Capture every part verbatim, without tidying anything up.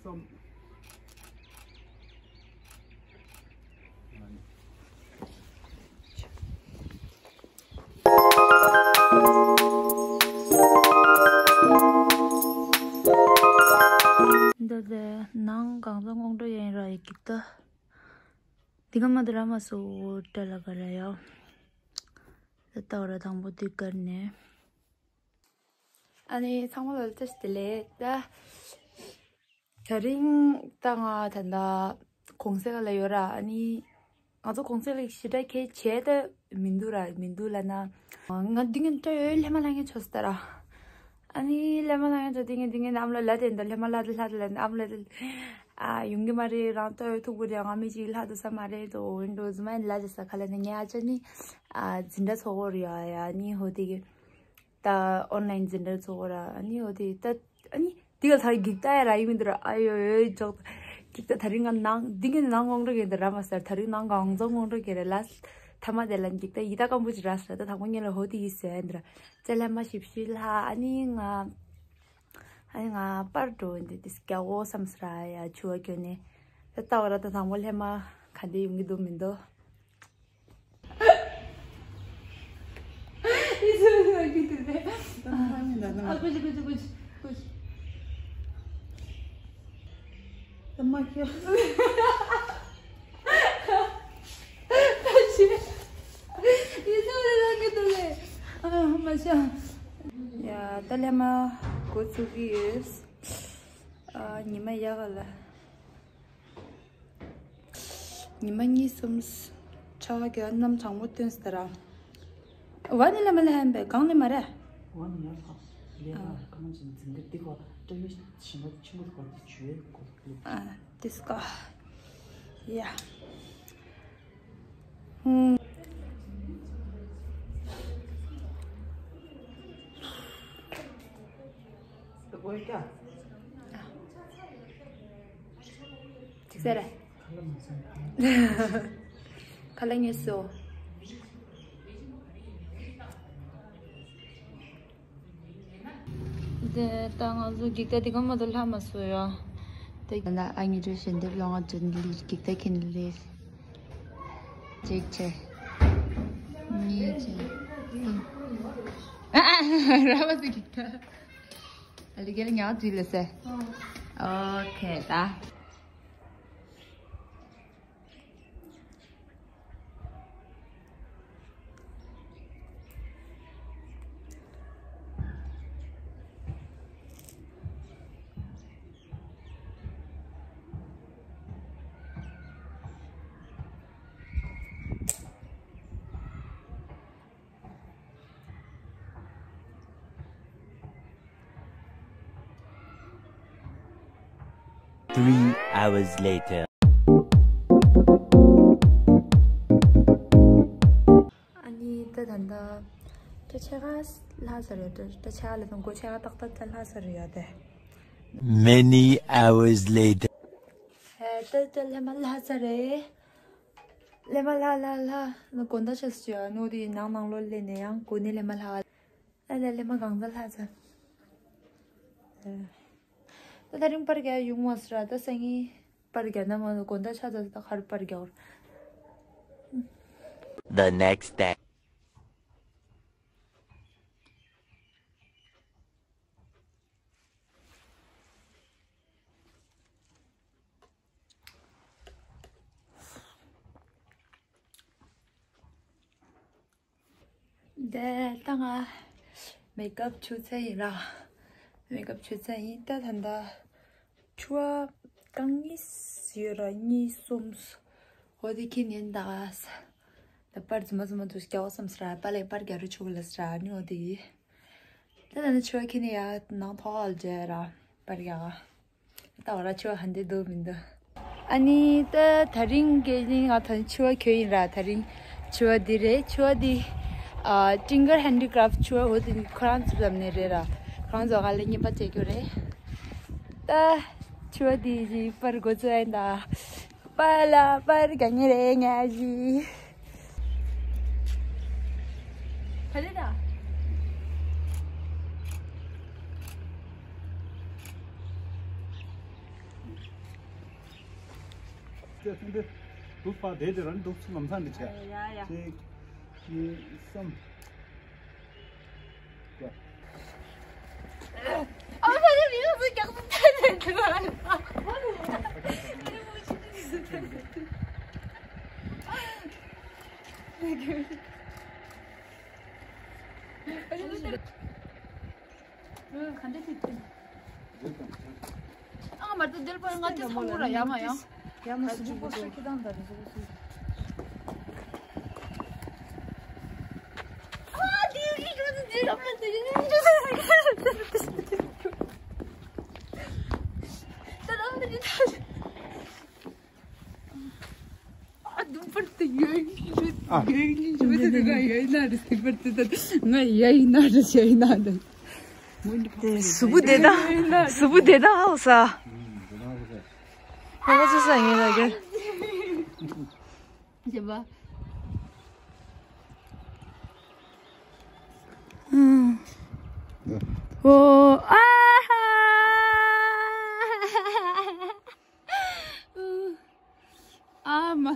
འདི་ལས་ནང་གང་ཚང་དངོས་འགྲོ་ཡིན་ར་ཡི་གི་ད། འདི་ག་མ་དུ་ར་མ་སུ་བཀྲ་ལ་ག་ར་ཡོ། ད་ལྟ་བར་དང་པོ་འདི་བཀར་ནས། ཨ་ནི་ཚང་མ་ལ་བཀྲ་ཤིས་བདེ་ལེགས། ད་དེ་རིང་ད་ང་ད་ལྟ་གུང་སེང་ལ་ཡོད་ར། ཨ་ནི་ང་ཚོ་གུང་སེང་ལ་ཞེ་དྲག་གལ་ཆེ་ད་མི་འདུག་ར། མི་འདུག་ལབ་ན། ང་འདི་ངན་སྤྲོ་ཡོད་ལྷ་མ་ལྷ་ངན་ཆོས་ད་ར། ཨ་ནི་ལྷ་མ་ལྷ་ངན་ཆོས་འདི་ངན་འདི་ངན་ཨམ་ལ་ལ་དེ་འདི་ལྷ་མ་ལྷ་དེ་ལྷ་དེ་ལ་ཨམ་ལ་དེ། ཨ་ཡོང་གི་མ་རེད། རང་སྤྲོ་ཡོད་ཐུག་པོ་རེད། ང་མི་གཅིག་ལྷ་དེ་ས་མ་རེད་དོ། འོན་ཏོ་ཟི་མ་ལ་དེ་ས་ཁ་ལ་ནི་ངས་ཨ་ཅག་ནི་ཨ་འཛིན་གྲྭ་ཚོགས་པོ་རེད། ཨ་ཡ་ནི་ཧོ་དེ་གི་ད་ཨོན་ལན་འཛིན་གྲྭ་ཚོགས་པོ་ར། ཨ་ནི་འོ་དེ་ད་ཨ་ནི་དེ་ག་ཚ་གིག་ད་ཡ་ར་ཡིན་མི་འདུག་ར། ཨ་ཡོ་ཡོ་ཅོག་གིག་ད་དེ་རིང་ང་ནང་འདི་གི་ནང་དངོས་འགྲོ་གི་འདི་ར་མ་ཟེར། དེ་རིང་ནང་གང་ཚང་དངོས་འགྲོ་གི་རེད་ལ། ཐ་མ་དེ་ལ་གིག་ད་ཡི་ད་སྐམ་པོ་ཅི་ར་ཟེར། ད་དང་པོ་ངེད་ལ་ཧོ་དེ་ཡི་ཟེར་འདི་ར། ཙེ་ལ་མ་ཞིབ་ཞིབ་ལ་ཨ་ནི་ང་ཨ་ནི་ང་པར་འགྲོ་འདི་དེ་སྐྱ་འོ་བསམ་སི་ར་ཡ་ཆུ་བ་གྱོན་ནས། ད་ལྟ་བ་ར་ད་དང་པོ་ལྷ་མ་ག་འདི་ཡོང་གི་འདུག་མི་འདུག་ཨ་ཀུ་ཅི་ཀུ་ཅི་ཀུ་ཅི་ཀུ་ཅི། ད་མ་ཁྱོད། ད་ཤི། ཡིན་ན་རེ་རང་གི་འདུག་ལེ། ཨ་མ་ཤ། ཡ་ད་ལྷ་མ་འགོ་ཚུགས་ཀྱི་ཡོད། ཨ་ཉི་མ་ཡག་ག་ལ། ཉི་མ་གཉིས་གསུམ། ཆ་ག་གི་གནམ་གྲང་མོ་སྟོན་སྟེ་ར། ཝ་ནི་ལ་མ་ལ་ཧན་པའི་གང་ལ་མ་ར། ཝ་ནི་ཡར་ལྷག་ལས་ཨ། ཀ་གང་ཅིག་འཛིན་གྲྭ་འདི་གོ་སྤྲ་ཡུལ་ཞིང་པ་ཆེན་པོ་དེ་གོ་འདི་ཇུས་གོ་ལེ། ཨ་དིས་གོ། ཡ། ཧུམ། ཅིག་ཟེར། ཁ་ལག་ཉོས་སོ། དེ་ད་ང་ཚོ་གིག་ད་དེ་ག་མ་དུ་ལྷ་མ་སོ་ཡ། དེ་ན་ཨ་ཉི་འགྲོ་བཞིན་དེ་ལོ་ང་ཚོ་གིག་ད་ཁྱེར་ནས་ལས། གཅིག་བྱས། གཉིས་བྱས། གསུམ། ཨ་ཨ་ར་བ་ཟེར་གི་ད། ཨ་ལི་གེ་ལ་ཉག་དུས་ལ་ཟེར། ཨོ་ཁེ་ད། Three hours later. ཨ་ནི་ད་ད་ད་ད་ཆ་ག་ལྷ་ས་རེད། ད་ད་ཆ་ག་ལ་ད་མགོ་ཆ་ག་ཏག་ཏག་ད་ལྷ་ས་རེད་ཡ་དེ། Many hours later. ཨེ་ད་ད་ལྷ་མ་ལྷ་ས་རེད། ལེ་མ་ལྷ་ལྷ་ལྷ། ན་དགོན་ད་ཆ་སུ་ཡ་ནོ་དེ་ནང་ནང་ལོ་ལེ་ནས་ཡང་གོ་ནས་ལེ་མ་ལྷ། ལ་ལ་ལེ་མ་གང་ད་ལྷ་ཚ། ད་ད་རིང་པར་རྒྱག་ཡོང་བ་སི་ར་ད་སང་ཉིན་པར་རྒྱག་ན་མ་དགོན་ད་ཆ་ད་ད་ཁར་པར་རྒྱག་The next day. དེ་ད་ང་མེག་ཨབ་བྱུགས་ཚར་ཡིན་ར། མེག་ཨབ་བྱུགས་ཚར་ཡིན། ད་ད་ད་ཕྱུ་པ་རྐང་གཉིས་ཡོད་ར། གཉིས་གསུམ། འོ་དེ་ཁྱེར་ནས་ད་ད་པར་རྫུན་མ་རྫུན་མ་འདུག་རྒྱག་བསམ་སི་ར། པ་ལས་པར་རྒྱག་རུ་ཆུག་ལ་སི་ར་ནི་འོ་དེ་ཡིན། ད་ད་ནི་ཕྱུ་པ་ཁྱེར་ནས་ཡ་ནང་ཐོག་ཨལ་རྒྱག་ར་པར་རྒྱག་ག་ད་བ་ར་ཕྱུ་པ་ཧན་དེ་འདུག་མི་འདུག་ཨ་ནི་ད་ད་རིང་གི་ནི་ང་ད་ཕྱུ་པ་ཁྱོད་ཡིན་ར། ད་རིང་ཕྱུ་པ་འདི་རེད། ཕྱུ་པ་འདི་ཨ་ཀྲིང་གར་ཧན་ཌི་ཀ་རབ་ཕྱུ་པ་འོ་དེ་ཁོ་རང་ཚོ་ཙམ་ནས་རེད་ར། ཁོ་རང་ཚོ་ག་ལ་རྔན་པ་སྤྲད་རྒྱུ་རེད། ད་ཕྱུ་པ་འདི་ཡི་པར་འགོ་ཚུགས་ཡིན་ད། པ་ལ་པར་ག་ཉེ་རེ་ཉ་ཞི། ཕ་ལེ་ད། དེ་ཚོ་འདི་འདུག་པ་དེ་དེ་རང་འདུག་ཚུགས་ལམ་སང་འདི་བྱས། ཡ་ཡ། གཅིག་གཉིས། གསུམ། ཨ་མ་ཏི་དེར་པར་ང་ཏི་ཚང་མོ་ར་ཡ་མ་ཡང་། ཡ་མ་སུ་ཇུ་པོ་སུ་ཁྱི་དང་འདྲ་རེ་སུ་སུ། དེ་གཟུགས་པོ་བདེ་ཐང་། གཟུགས་པོ་བདེ་ཐང་ཧ་གོ་ས། ཧ་གོ་ས་ཡིན་ལ་གི། ཨོ་ཨ་ཧ། ཨ་མ།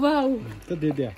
ཝའོ། ད་དེ་དེ།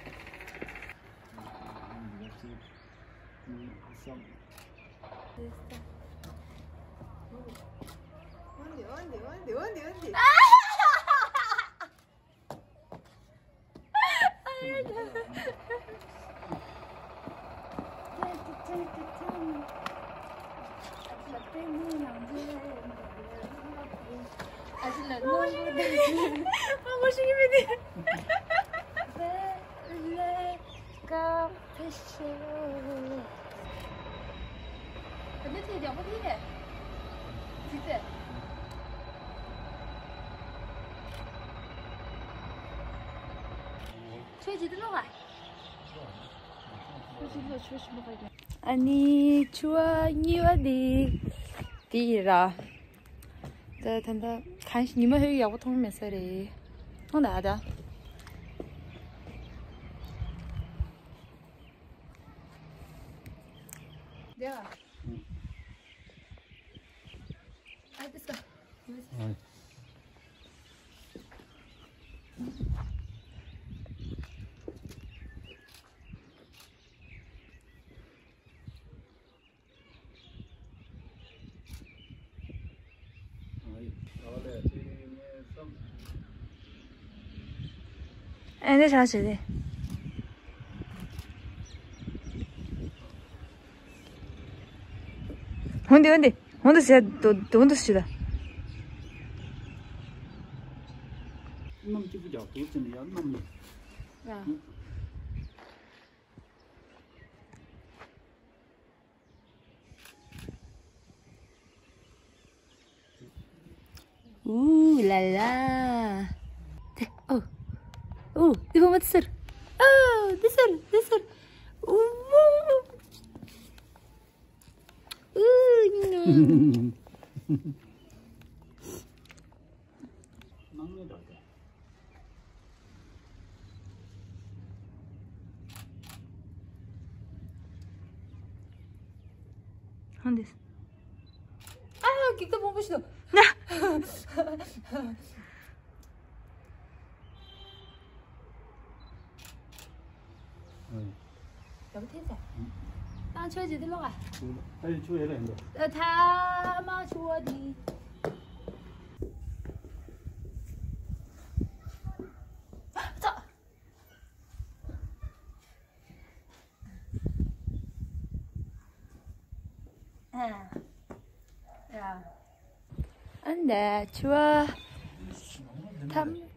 ཁྱོད་ཇི་ལྟར་ལོག་ཨ། ཁྱོད་ཇི་ལྟར་ཆོས་ཞིམ་པོ་ཁ་རྒྱག་ཨ་ནི་ཆུ་བ་གཉིས་པ་འདི། དེ་ཡིན་ར། ད་ད་ད་གང་ཞིག་ཉི་མ་ཧོད་ཡག་པོ་མཐོང་མེད་ས་རེད། མཐོང་ད་ཨ་ད། ཨེ་འདི་ཆ་བྱེད་དེ། འོན་ཏེ་འོན་ཏེ་འོན་ཏེ་ཟེར་དོ་འོན་ཏེ་ཟེར་ད། གནམ་སྐྱིད་པོ་རྒྱག་ཐུབ་ཟིན་ཡ་གནམ་ཡ། ཨུ་ལ་ལ། དེ་ཨོ། ཨུ་དེ་བུ་མོ་དེ་ཟེར། ཨོ་དེ་ཟེར་དེ་ཟེར། ཨུ་ཨུ་ཨུ། ཧང་དེ། ཨ་ཀིག་ཏོ་མང་པོ་ཞིག་འདུག་ཡག་པོ་ཐེབས་ཚར། ཨང་། ཆུ་བ་ཇི་ལྟར་ལོག་ཨ། ད་ཡིན་ཆུ་ཡོད་ལ་ཡིན་འདུག་ད་ཐ་མ་ཆུ་བ་འདི། ཨ་ཙག་ཨ་ཡ། ཨ་འདི་ཆུ་བ་ཐམ།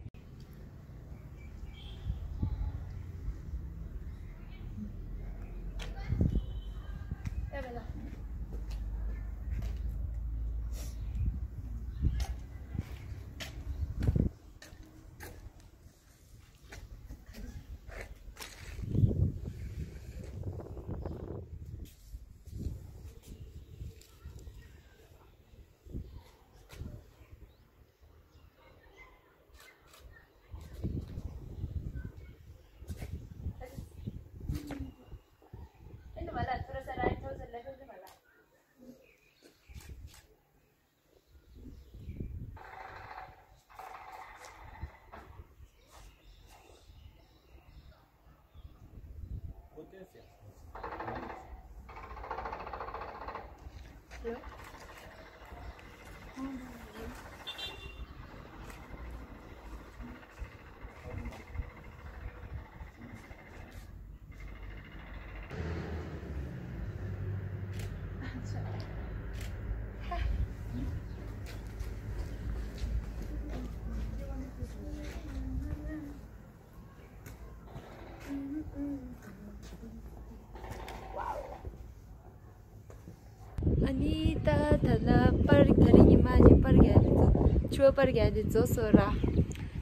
ཨ་ནི་ད་ད་ལ་པར་ད་རིང་ཉི་མ་ནི་པར་རྒྱག་འདི་ཚོ་ཆུ་བ་པར་རྒྱག་འདི་ཚོ་སོ་ར།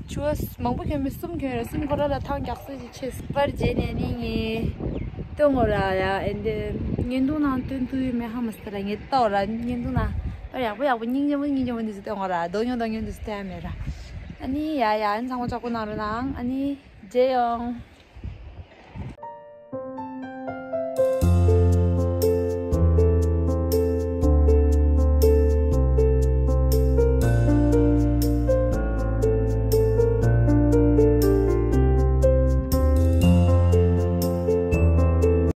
ཆུ་བ་མང་པོ་གྱོན་མི་གསུམ་གྱོན་ར་གསུམ་ཁོ་ར་ལ་ཐང་རྒྱག་སྲོལ་ཞིག་ཆེ། པར་རྗེས་ནས་ནི་ངས་སྟོན་ངོ་ར་ཡ་ཨེ་འདི་བརྙན་ཐུང་ནང་སྟོན་ཐུབ་ཡོད་མེད་ཧ་མ་སི་ད་ར་ངས་ལྟ་འོ་ར་བརྙན་ཐུང་ནང་པར་ཡག་པོ་ཡག་པོ་སྙིང་རྗེ་མོ་སྙིང་རྗེ་མོ་འདི་ཚོ་སྟོན་ངོ་ར་རྡོ་ཉོ་རྡོ་ཉོ་འདི་ཚོ་སྟོན་ཡ་མེད་ར། ཨ་ནི་ཡ་ཡ་ཨ་ནི་ཚང་མ་ལྕགས་པོ་གནང་རོགས་གནང་། ཨ་ནི་མཇལ་ཡོང་།